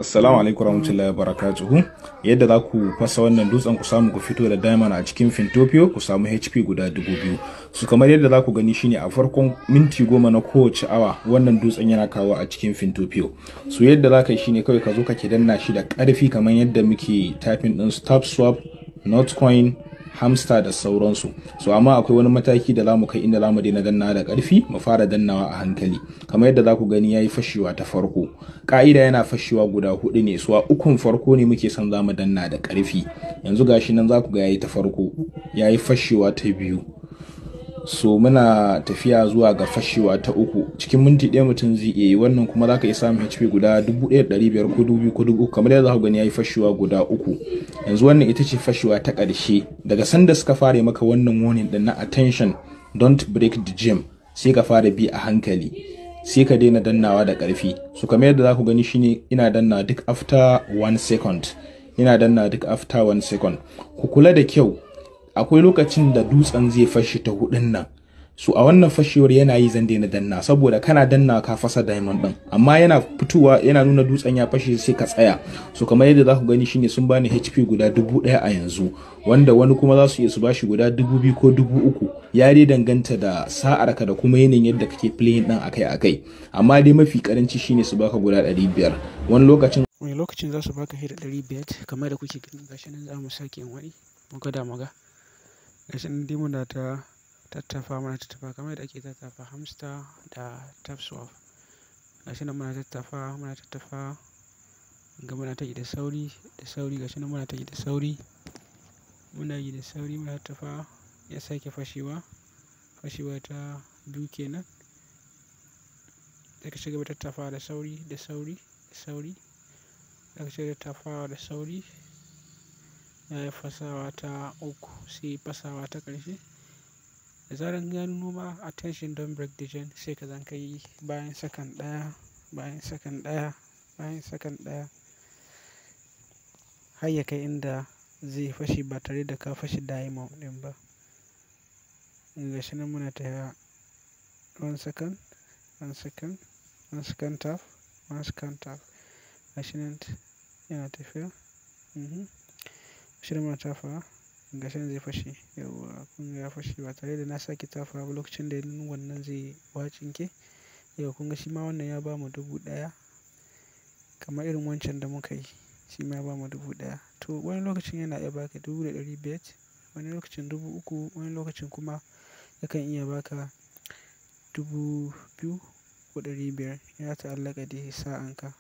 Assalamu alaikum warahmatullahi wabarakatuhu. Yadda za ku fasa wannan dutsen ku samu ku fito da diamond a cikin Fintopio, ku samu HP guda 2000. Su kamar yadda za ku gani shine, a farkon minti 10 na kowace awa wannan dutsen yana kawo a cikin Fintopio. So yadda za ka yi shine kawai ka zo kake danna shi da ƙarfi kamar yadda muke tapping din Swap, Notcoin, Hamster da sauransu. So amma akwai wani mataki da zamu kai inda zamu daina dannawa da ƙarfi, mu fara dannawa a hankali. Kamar yadda za ku gani, yayi fashewa ta farko. Ka'ida yana fashewa guda hudu ne, so a ukun farko ne muke son zamu danna da ƙarfi. Yanzu gashi nan za ku ga yayi ta farko, yayi fashewa ta biyu. So muna tafiya zuwa ga fashewa ta uku. Cikin minti 1 mutum zai iya yi wannan, kuma za ka iya samun HP guda 1500 ko 2000 ko 3000. Kamar yadda za ku gani, yayi fashewa guda uku. Yanzu wannan ita ce fashewa ta ƙarshe. Daga sanda suka fara maka wannan warning din na "Attention, don't break the gem", sai ka fara bi a hankali, sai ka daina dannawa da ƙarfi. So kamar yadda za ku gani shine, ina danna duk after 1 second, ina danna duk after 1 second. Ku kula da kyau, akwai lokacin da dutsen zai fashe ta hudun nan. So a wannan fashewar yana yi zan daina danna, saboda kana danna ka fasa diamond din. Amma yana fitowa yana nuna dutsen ya fashe, sai ka tsaya. So kamar yadda za ku gani shine, sun bani HP guda 1000 a yanzu, wanda wani kuma za su iya su bashi guda 2000 ko 3000. Ya dai danganta da sa'ar ka da kuma yanayin yadda kake playing din akai akai. Amma dai mafi karanci shine su baka guda 500 wani lokacin. Wani lokacin za su baka da 500. Kamar da kuke gani, gashi nan za mu sake yin wani, mu gwada mu ga. Gashi nan dai muna ta tattafa, muna tattafa kamar yadda ake tattafa Hamster da TapSwap. Gashi nan muna tattafa, muna tattafa, ga muna ta yi da sauri da sauri. Gashi nan muna ta yi da sauri, muna yi da sauri, muna tattafa. Ya sake fashewa, fashewa ta biyu kenan. Sai ka cigaba da tattafawa da sauri, da sauri, da sauri. Za ka cigaba da tafawa da sauri. Ya yi fasawa ta uku, sai fasawa ta ƙarshe. Da zaran ya nuno ma "Attention, don't break the gem", sai ka zan ka yi bayan sakan 1, bayan sakan 1, bayan sakan 1, har ya kai inda zai fashe ba tare da ka fashe diamond ɗin ba. Gashi nan muna ta 1 second, 1 second, 1 second tap, 1 second tap. Gashi nan yana tafiya. Gashi nan muna tafawa. Gashi nan zai fashe. Yauwa, kun ga ya fashe ba tare da na sake tafawa ba lokacin da wannan zai wacinke. Yau kun ga shi ma wannan ya bamu 1000 kamar irin wancan da muka yi. Shi ma ya bamu 1000. To wani lokacin yana iya baka 1500, wani lokacin 3000, wani lokacin kuma yakan iya baka 2000 ko 500. Ya ta'allaka da sa'anka.